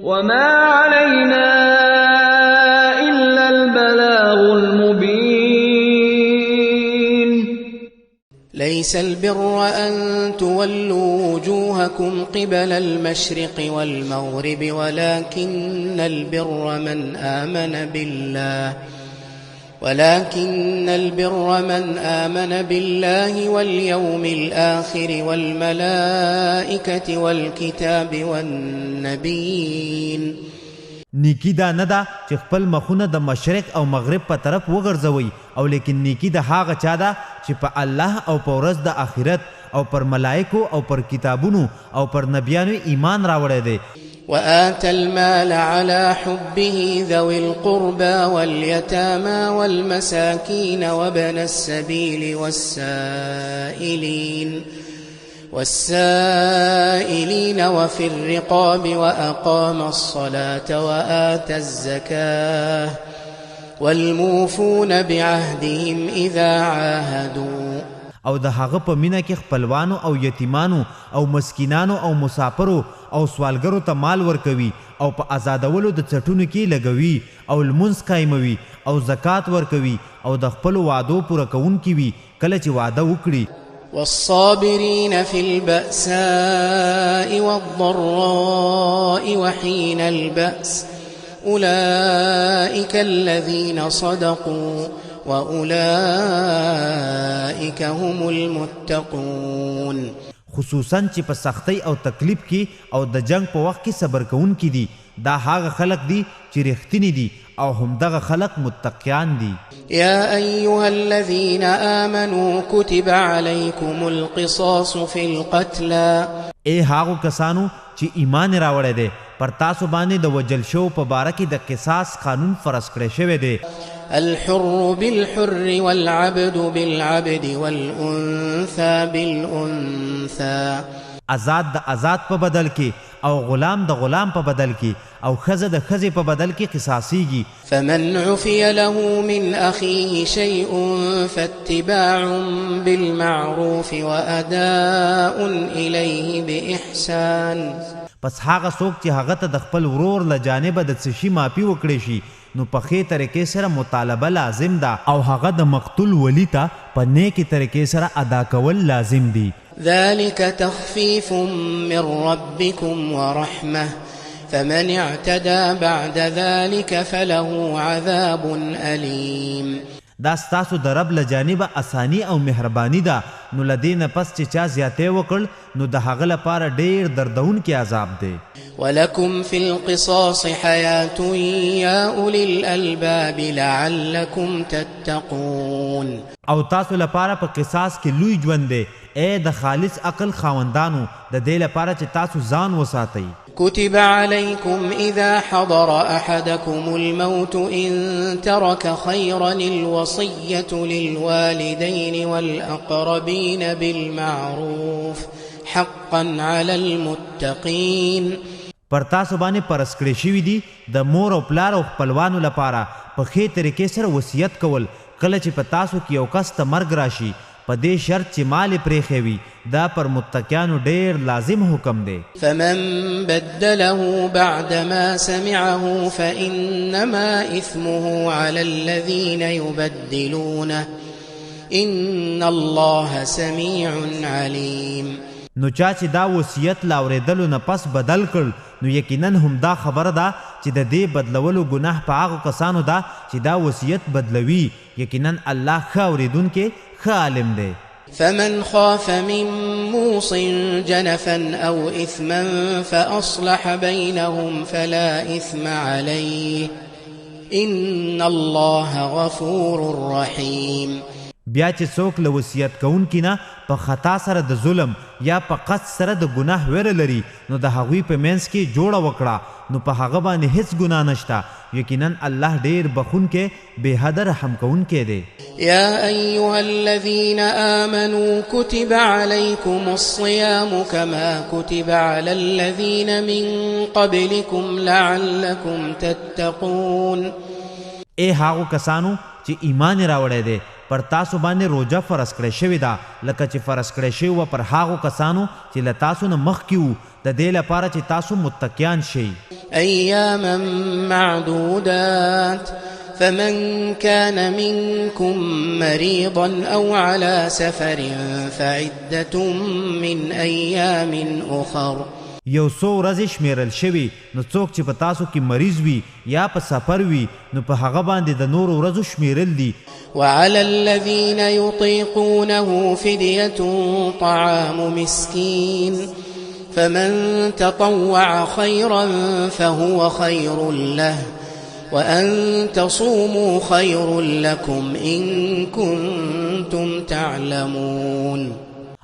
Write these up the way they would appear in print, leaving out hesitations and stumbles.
وما علينا إلا البلاغ المبين. ليس البر أن تولوا وجوهكم قبل المشرق والمغرب ولكن البر من آمن بالله ولكن البر من آمن بالله واليوم الآخر والملائكة والكتاب والنبيين. نیکی دا نه ده چې خپل مخونه د مشرق او مغرب په طرف وګرځوئ، او لیکن نیکی د هغه چا ده چې په الله او په ورځ د آخرت او پر ملائکو او پر کتابونو او پر نبیانو ایمان راوړی دی. وآتى المال على حبه ذوي القربى واليتامى والمساكين وابن السبيل والسائلين وفي الرقاب وأقام الصلاة وآتى الزكاة والموفون بعهدهم إذا عاهدوا. او د هغه په مینه کې خپلوانو او یتیمانو او مسکینانو او مسافرو او سوالګرو ته مال ورکوي او په ازادولو د څټونو کې لګوي او لمونځ قایموي او زکات ورکوي او د خپلو وعدو پوره کوونکي وي کله چې وعده وکړي. والصابرين في البأساء والضراء وحين البأس أولئك الذين صدقوا وأولئك هم المتقون. خصوصا چې په سختۍ او تکلیف کې او د جنگ په وخت کې صبر کوونکي دي، دا هغه خلک دي چې رښتیني دي او همدغه خلک متقیان دي. يا أيها الذين آمنوا كتب عليكم القصاص في القتلى. ای هغو کسانو چې ایمان راوړی دی، پر تاسو باندې د وژل شوو په باره کې د قصاص قانون فرض کړی شوی دی. الحر بالحر والعبد بالعبد والأنثى بالأنثى. آزاد د آزاد په بدل کې او غلام د غلام په بدل کې او ښځه د ښځې په بدل کې قصاصیږي. فمن عفي له من أخيه شيء فاتباع بالمعروف وأداء إليه بإحسان. پس هغه څوک چې هغه ته د خپل ورور له جانبه د څه شي معافي وکړی شي، نو په ښې طریقې سره مطالبه لازم ده او هغه د مقتول ولي ته په نیکې طریقې سره ادا کول لازم دي. ذلك تخفيف من ربكم ورحمة فمن اعتدى بعد ذلك فله عذاب أليم. دا ستاسو د رب له جانبه اساني او مهرباني ده، نو له دې نه پس چې چا زیاتی وکړ نو د هغه لپاره ډېر دردونکی عذاب دی. ولكم في القصاص حياة يا أولي الألباب لعلكم تتقون. او تاسو لپاره په قصاص کې لوی ژوند دی، ای د خالص عقل خاوندانو، د دې لپاره چې تاسو ځان وساتئ. كتب عليكم إذا حضر أحدكم الموت إن ترك خيرا الوصية للوالدين والأقربين بالمعروف حقا على المتقين. پر تاسو باندې فرض کړی شوي دي د مور او پلار او خپلوانو لپاره په ښې طریقې سره وصیت کول، کله چې په تاسو کې یو کس ته مرګ راشي، په دې شرط چې مال یې پرېښی وي، دا پر متقیانو ډېر لازم حکم دی. فمن بدله بعد ما سمعه فإنما إثمه على الذين يبدلونه إن الله سميع عليم. نو چا چې دا وصیت له اورېدلو نه پس بدل کړ، نو یقینا هم دا خبره ده چې د دې بدلولو ګناه په هغو کسانو ده چې دا وصیت بدلوي. یقینا الله ښه اورېدونکی ښه عالم دی. فمن خاف من موص جنفا أو إثما فأصلح بينهم فلا إثم عليه إن الله غفور رحيم. بیا چې څوک له وصیت کوونکي نه په خطا سره د ظلم یا په قصد سره د ګناه ویره لري، نو د هغوی په منځ کې جوړه وکړه، نو په هغه باندې هیڅ ګناه نشته. یقینا الله ډیر بخښونکی بې حده رحم کوونکی دی. يا أيها الذين آمنوا كتب عليكم الصيام كما كتب على الذين من قبلكم لعلكم تتقون. ای هغو کسانو چې ایمان یې راوړی دی، پر تاسو باندې روژه فرض کړې شوې ده، لکه چې فرض کړې شوې وه پر هغو کسانو چې له تاسو نه مخکې وو، د دې لپاره چې تاسو متقیان شئ. أياما معدودات فمن كان منكم مريضا أو على سفر فعدة من أيام أخر. یو څو ورځې شمیرل شوي، نو څوک چې په تاسو کې مریض وي یا په سفر وي نو په هغه باندې د نورو ورځو شمیرل دي. وعلى الذين يطيقونه فدية طعام مسكين فمن تطوع خيرا فهو خير له وأن تصوموا خير لكم إن كنتم تعلمون.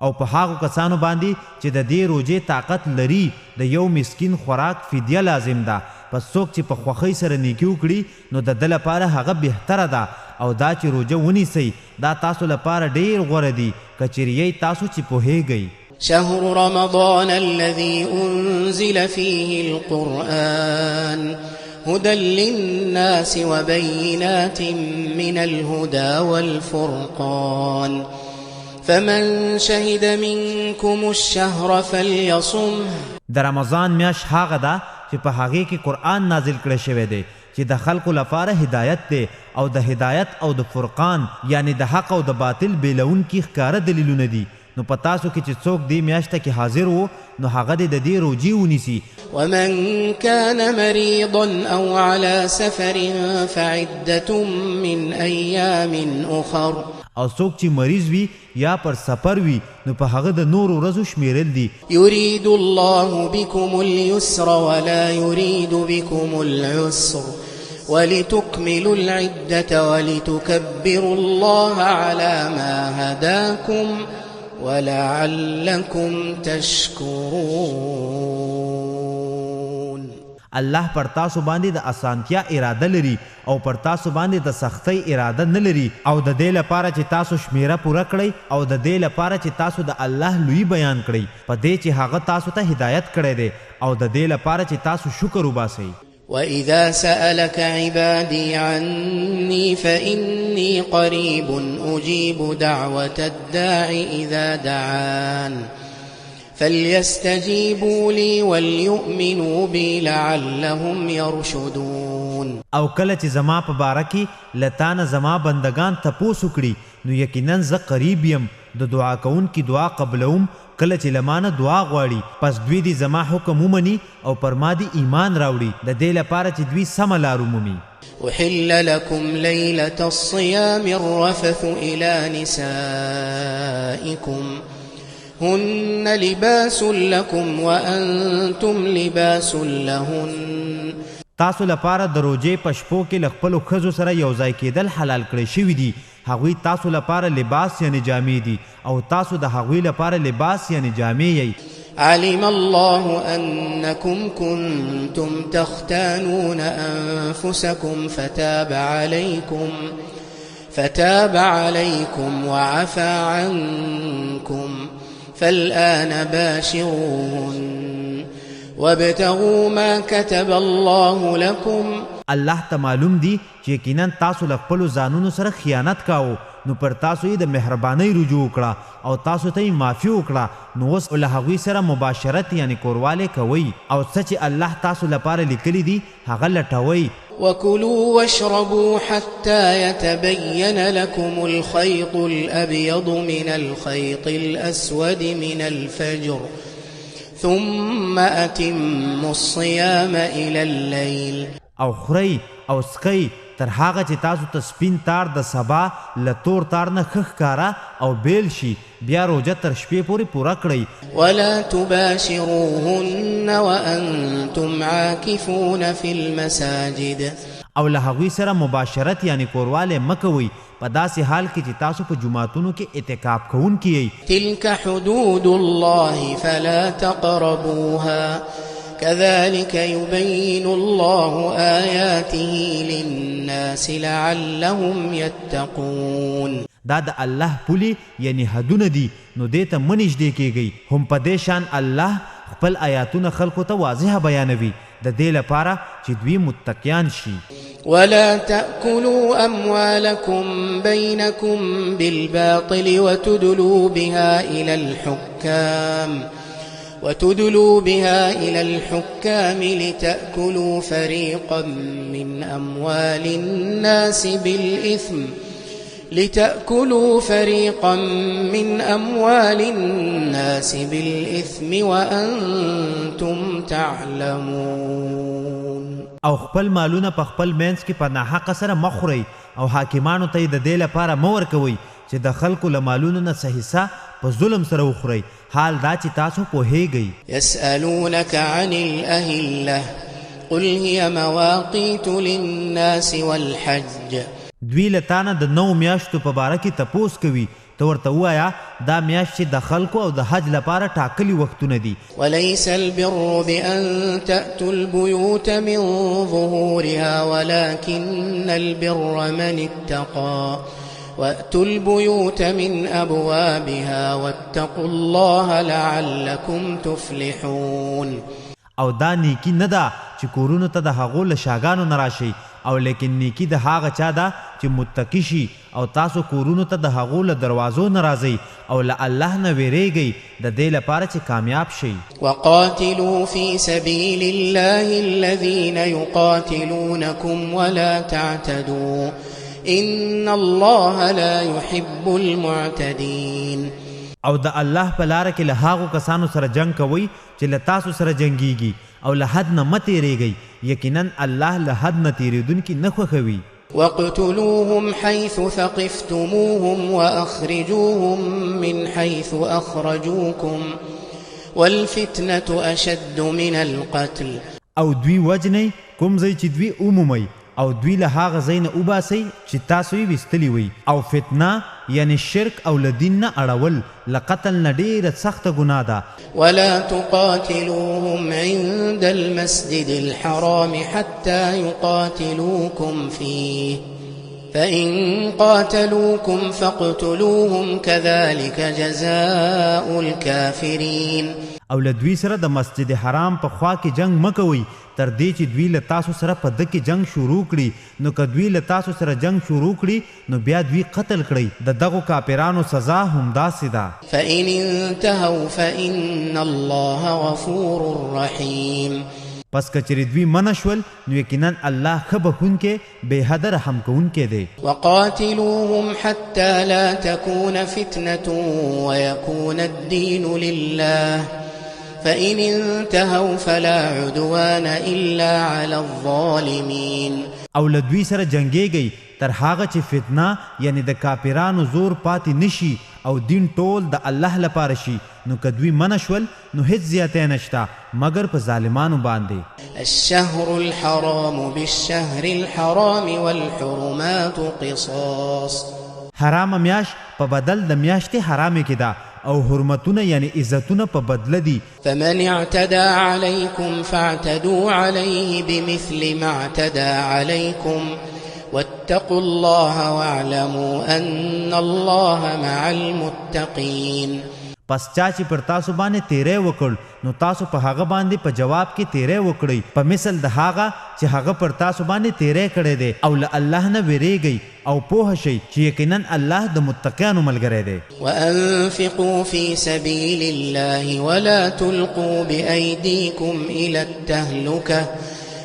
او په هغو کسانو باندې چې د دې روژې طاقت لري د یو مسکین خوراک فدیه لازم ده، پس څوک چې په خوښۍ سره نیکي وکړي نو د ده لپاره هغه بهتره ده، او دا چې روژه ونیسئ دا تاسو لپاره ډیر غوره دي که چیرې یئ تاسو چې پوهیږئ. شهر رمضان الذي أنزل فيه القرآن هدى للناس وبينات من الهدى والفرقان فمن شهد منكم الشهر فليصمه. د رمضان میاشت هغه ده چې په هغې کې قرآن نازل کړی شوی دی چې د خلکو لپاره هدایت دی، او د هدایت او د فرقان یعنی د حق او د باطل بیلونکي ښکاره دلیلونه دي. نو په تاسو کې چې څوک دې میاشت کې حاضر وو نو هغه دې د دې روژې ونیسي. ومن كان مريضا أو على سفر فعدة من أيام أخر. او څوک چې مریض وي یا پر سفر وي نو په هغه د نورو ورځو شمیرل دي. يريد الله بكم اليسر ولا يريد بكم العسر ولتكملوا العدة ولتكبروا الله على ما هداكم ولعلكم تشكرون. الله پر تاسو باندې د اسانتیا اراده لري او پر تاسو باندې د سختۍ اراده نه لري، او د دې لپاره چې تاسو شمیره پوره کړئ او د دې لپاره چې تاسو د الله لوی بیان کړئ په دې چې هغه تاسو ته هدایت کړی دی، او د دې لپاره چې تاسو شکر وباسئ. وإذا سألك عبادي عني فإني قريب أجيب دعوة الداع إذا دعان فليستجيبوا لي وليؤمنوا بي لعلهم يرشدون. او کله چې زما په باره کې له تا نه زما بندگان تپوس وکړي نو یقینا زه قریب یم، د دعا کوونکي دعا قبلوم کله چې له ما نه دعا غواړي، پس دوی دې زما حکم ومني او پر ما دې ایمان راوړي د دې لپاره چې دوی سمه لار ومومي. أحل لكم ليلة الصيام الرفث إلى نسائكم هن لباس لكم وأنتم لباس لهن. تاسو لپاره د روژې په شپو کې له خپلو ښځو سره یو ځای کېدل حلال کړی شوي دي، هغوی تاسو لپاره لباس یعنې جامې دي او تاسو د هغوی لپاره لباس یعنې جامې یئ. علم الله أنكم كنتم تختانون أنفسكم فتاب عليكم وعفى عنكم فالآن باشروهن وابتغوا ما كتب الله لكم. الله ته معلوم دي چې یقینا تاسو له خپلو ځانونو سره خیانت کاوه، نو پر تاسو یې د مهربانۍ رجوع وکړه او تاسو ته یې معافي وکړه، نو اوس له هغوی سره مباشرت یعنې کوروالی کوئ، او څه چې الله تاسو لپاره لیکلي دي هغه لټوئ. وكلوا واشربوا حتى يتبين لكم الخيط الأبيض من الخيط الأسود من الفجر ثم أتموا الصيام إلى الليل. او خورئ او څښئ تر هغه چې تاسو ته سپین تار د سبا له تور تار نه ښه ښکاره او بیل شي، بیا روژه تر شپې پورې پوره کړئ. ولا تباشروهن وأنتم عاكفون في المساجد. او له هغوی سره مباشرت یعنې کوروالی مه کوئ په داسې حال کې چې تاسو په جوماتونو کې اعتکاف کوونکي یئ. تلك حدود الله فلا تقربوها كذلك يبين الله آياته للناس لعلهم يتقون. دا د الله پولې یعنی حدونه دي، نو دې ته مه نږدې کیږئ. هم په دې شان الله خپل آیاتونه خلکو ته واضح بیانوي د دې لپاره چې دوی متقیان شي. ولا تأكلوا أموالكم بينكم بالباطل وتدلوا بها إلى الحكام لتأكلوا فريقا من أموال الناس بالإثم وأنتم تعلمون. او خپل مالونه په خپل منځ کې په ناحقه سره مه خورئ او حاکمانو ته یې د دې لپاره مه ورکوئ چې د خلکو له مالونو نه څه حصه په ظلم سره وخورئ، حال دا چې تاسو پوهیږئ. يسألونك عن الأهلة قل هي مواقيت للناس والحج. دوی له تا نه د نوو میاشتو په باره کې تپوس کوي، ته ورته ووایه دا میاشتې د خلکو او د حج لپاره ټاکلي وختونه دي. وليس البر بأن تأتوا البيوت من ظهورها ولكن البر من اتقى وأتوا البيوت من أبوابها واتقوا الله لعلكم تفلحون. او دا نیکی نه ده چې کورونو ته د هغو له شاګانو نه راشئ، او لیکن نیکی د هغه چا ده چې متقي شي، او تاسو کورونو ته د هغو له دروازو نه راځئ او له الله نه ویریږئ د دې لپاره چې کامیاب شئ. وقاتلوا في سبيل الله الذين يقاتلونكم ولا تعتدوا إن الله لا يحب المعتدين. او د الله په لاره کې له هغو کسانو سره جنګ کوئ چې له تاسو سره جنګیږي، او له حد نه مه تېرېږئ، یقینا الله له حد نه تېرېدونکي نه خوښوي. وقتلوهم حيث ثقفتموهم وأخرجوهم من حيث أخرجوكم والفتنة أشد من القتل. او دوی وژنئ کوم ځای چې دوی ومومئ، او دوی له هغه ځای نه وباسئ چې تاسو یې ویستلي وئ. او فتنه یعنی شرک او له دین نه اړول له قتل نه ډېره سخته ګناه ده. ولا تقاتلوهم عند المسجد الحرام حتى يقاتلوكم فيه فإن قاتلوكم فاقتلوهم كذلك جزاء الكافرين. او له دوی سره د مسجد حرام په خوا کې جنګ مه کوئ تر دې چې دوی له تاسو سره په ده کې جنګ شروع کړي، نو که دوی له تاسو سره جنګ شروع کړي نو بیا دوی قتل کړئ، د دغو کافرانو سزا همداسې ده. فإن انتهوا فإن الله غفور رحيم. پس که چېرې دوی منع شول نو یقینا الله ښه بښونکی بې حده رحم کوونکی دی. وقاتلوهم حتى لا تكون فتنة ويكون الدين لله فإن انتهوا فلا عدوان إلا على الظالمين. او له دوی سره جنګیږئ تر هغه چې فتنه یعنی د کافرانو زور پاتې نشي او دین ټول د الله لپاره شي، نو که دوی منع شول نو هیڅ زیاتی نشته مګر په ظالمانو باندې. الشهر الحرام بالشهر الحرام والحرمات قصاص. حرامه میاشت په بدل د میاشتې حرامې کې ده، او حرمتونه یعنی عزتونه په بدله دي. فمن اعتدى عليكم فاعتدوا عليه بمثل ما اعتدى عليكم واتقوا الله واعلموا أن الله مع المتقين. پس چا چې پر تاسو باندې تیری وکړ نو تاسو په هغه باندې په جواب کې تیری وکړئ په مثل د هغه چې هغه پر تاسو باندې تیری کړی دی، او له الله نه ویریږئ او پوه شئ چې یقینا الله د متقیانو ملګری دی. وأنفقوا في سبيل الله ولا تلقوا بأيديكم إلى التهلكة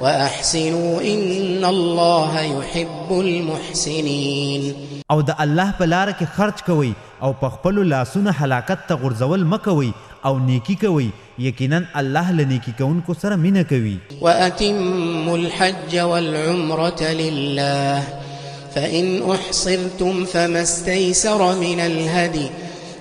وأحسنوا إن الله يحب المحسنين. او د الله په لاره کې خرج کوئ او په خپلو لاسونو هلاکت ته غورځول مه کوئ او نیکي کوئ، یقینا الله له نیکي کوونکو سره مینه کوي. وأتموا الحج والعمرة لله فإن أحصرتم فما استيسر من الهدي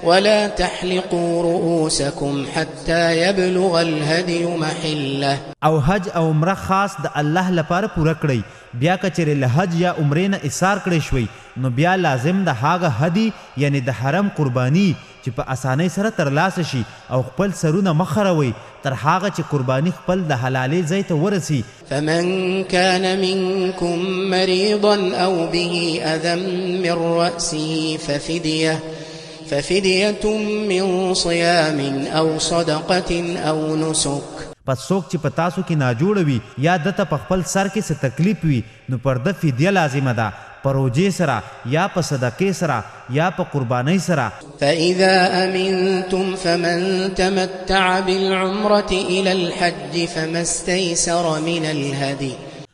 ولا تحلقوا رؤوسكم حتى يبلغ الهدي محله. او حج او عمره خاص د الله لپاره پوره کړئ، بیا که چېرې له حج یا عمرې نه ایسار کړی شوئ نو بیا لازم د هغه هدي یعنی د حرم قرباني چې په اسانۍ سره ترلاسه شي، او خپل سرونه مه خروئ تر هغه چې قرباني خپل د حلالې ځای ته ورسي. فمن كان منكم مريضا أو به أذى من رأسه ففدية من صيام أو صدقة أو نسك. پس څوک چې په تاسو کې ناجوړه وي یا ده ته په خپل سر کې څه تکلیف وي نو پر ده فدیه لازمه ده په روژې سره یا په صدقې سره یا په قربانۍ سره. فإذا أمنتم فمن تمتع بالعمرة إلى الحج فما استيسر من الهدي.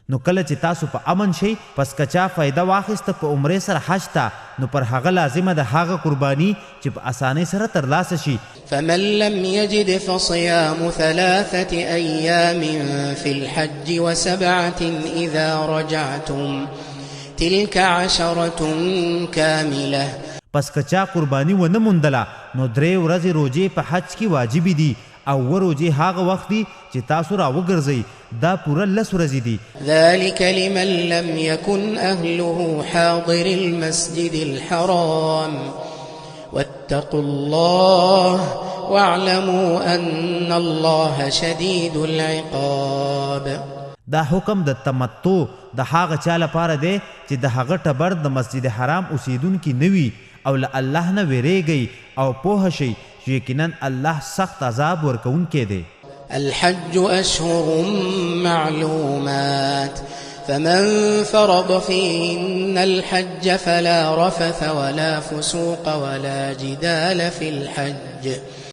نو کله چې تاسو په امن شئ پس که چا فایده واخیسته په عمرې سره حج ته نو پر هغه لازمه ده هغه قرباني چې په اسانۍ سره ترلاسه شي. فمن لم يجد فصيام 3 أيام في الحج و7 إذا رجعتم تلك 10 كاملة. پس که چا قرباني ونه موندله نو 3 ورځې روژې په حج کې واجبې دي او 7 روژې هغه وخت دي چې تاسو راوګرځئ، دا پوره 10 ورځې دي. ذلك لمن لم يكن أهله حاضر المسجد الحرام واتقوا الله واعلموا أن الله شديد العقاب. دا حکم د تمتع د هغه چا لپاره دی چې د هغه ټبر د مسجد حرام اوسېدونکي نه وي او له الله نه ویرېږئ او پوه شئ چې یقینا الله سخت عذاب ورکوونکی دی. الحج أشهر معلومات فمن فرض فيهن الحج فلا رفث ولا فسوق ولا جدال في الحج.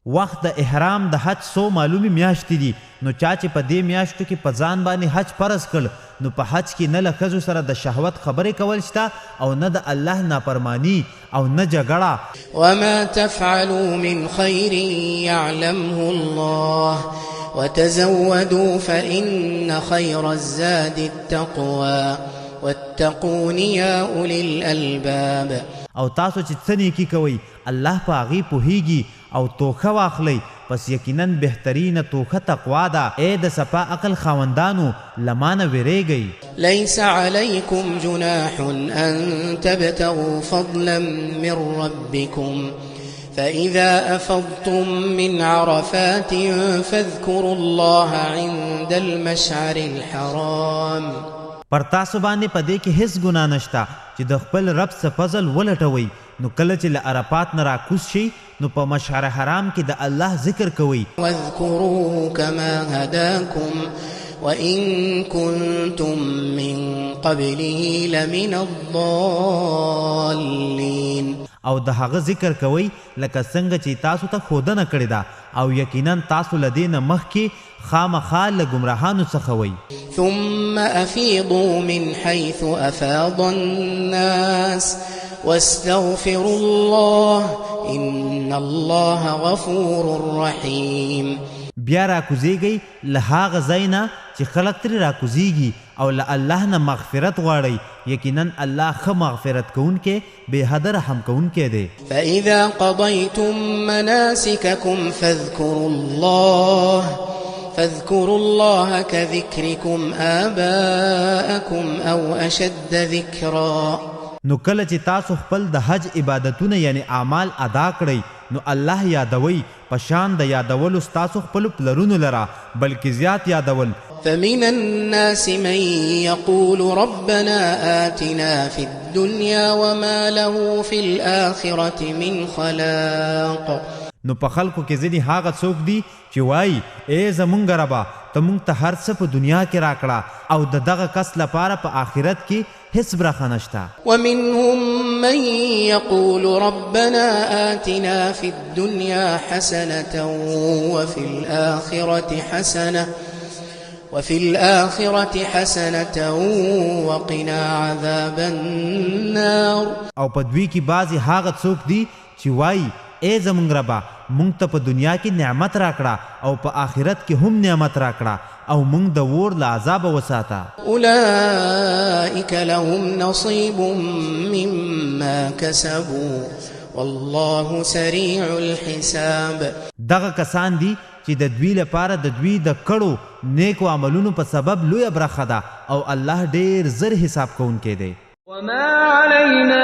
وخت د احرام د حج څو معلومې میاشتې دي، نو چا چې په دې میاشتو کې په ځان باندې حج فرض کړ نو په حج کې نه له ښځو سره د شهوت خبرې کول شته او نه د الله نافرمانی او نه جګړه. وما تفعلوا من خير يعلمه الله وتزودوا فإن خير الزاد التقوى واتقون يا أولي الألباب. او تاسو چې څه نیکي کوئ الله په هغې پوهیږي او توښه واخلئ، پس یقینا بهترینه توښه تقوا ده. ای د صفا عقل خاوندانو له ما نه ویرېږئ. ليس عليكم جناح أن تبتغوا فضلا من ربكم فإذا أفضتم من عرفات فاذكروا الله عند المشعر الحرام. پر تاسو باندې په دې کې هیڅ ګناه نشته چې د خپل رب څخه فضل ولټوئ، نو کله چې له عرفات نه راکوز شئ نو په مشعر حرام کې د الله ذکر کوئ. واذكروه كما هداكم وإن كنتم من قبله لمن الضالين. او د هغه ذکر کوئ لکه څنګه چې تاسو ته ښودنه کړې ده، او یقینا تاسو له دې نه مخکې خامخا له ګمراهانو څخه وئ. ثم أفيضوا من حيث أفاض الناس واستغفروا الله إن الله غفور رحيم. بیا راکوزیږئ له هغه ځای نه چې خلک ترې راکوزیږي او له الله نه مغفرت غواړئ، یقینا الله ښه مغفرت کوونکی بې حده رحم کوونکی دی. فإذا قضيتم مناسككم فاذكروا الله كذكركم آباءكم أو أشد ذكرا. نو کله چې تاسو خپل د حج عبادتونه یعنی اعمال ادا کړئ نو الله یادوئ په شان د یادولو ستاسو خپلو پلرونو لره، بلکې زیات یادول. فمن الناس من يقول ربنا آتنا في الدنيا وما له في الآخرة من خلاق. نو په خلکو کې ځینې هغه څوک دي چې وایي ای زمونږ ربه ته مونږ ته هر څه په دنیا کې راکړه او د دغه کس لپاره په آخرت کې هیڅ برخه نشته. ومنهم من يقول ربنا آتنا في الدنيا حسنة وفي الآخرة حسنة وقنا عذاب النار. او په دوی کې بعضې هغه څوک دي چې وایي ای زمونږ ربه مونږ ته په دنیا کې نعمت راکړه او په آخرت کې هم نعمت راکړه او مونږ د اور له عذابه وساته. أولئك لهم نصيب مما كسبوا والله سريع الحساب. دغه کسان دي چې د دوی لپاره د دوی د کړو نیکو عملونو په سبب لویه برخه ده او الله ډېر زر حساب کوونکی دی. وما علينا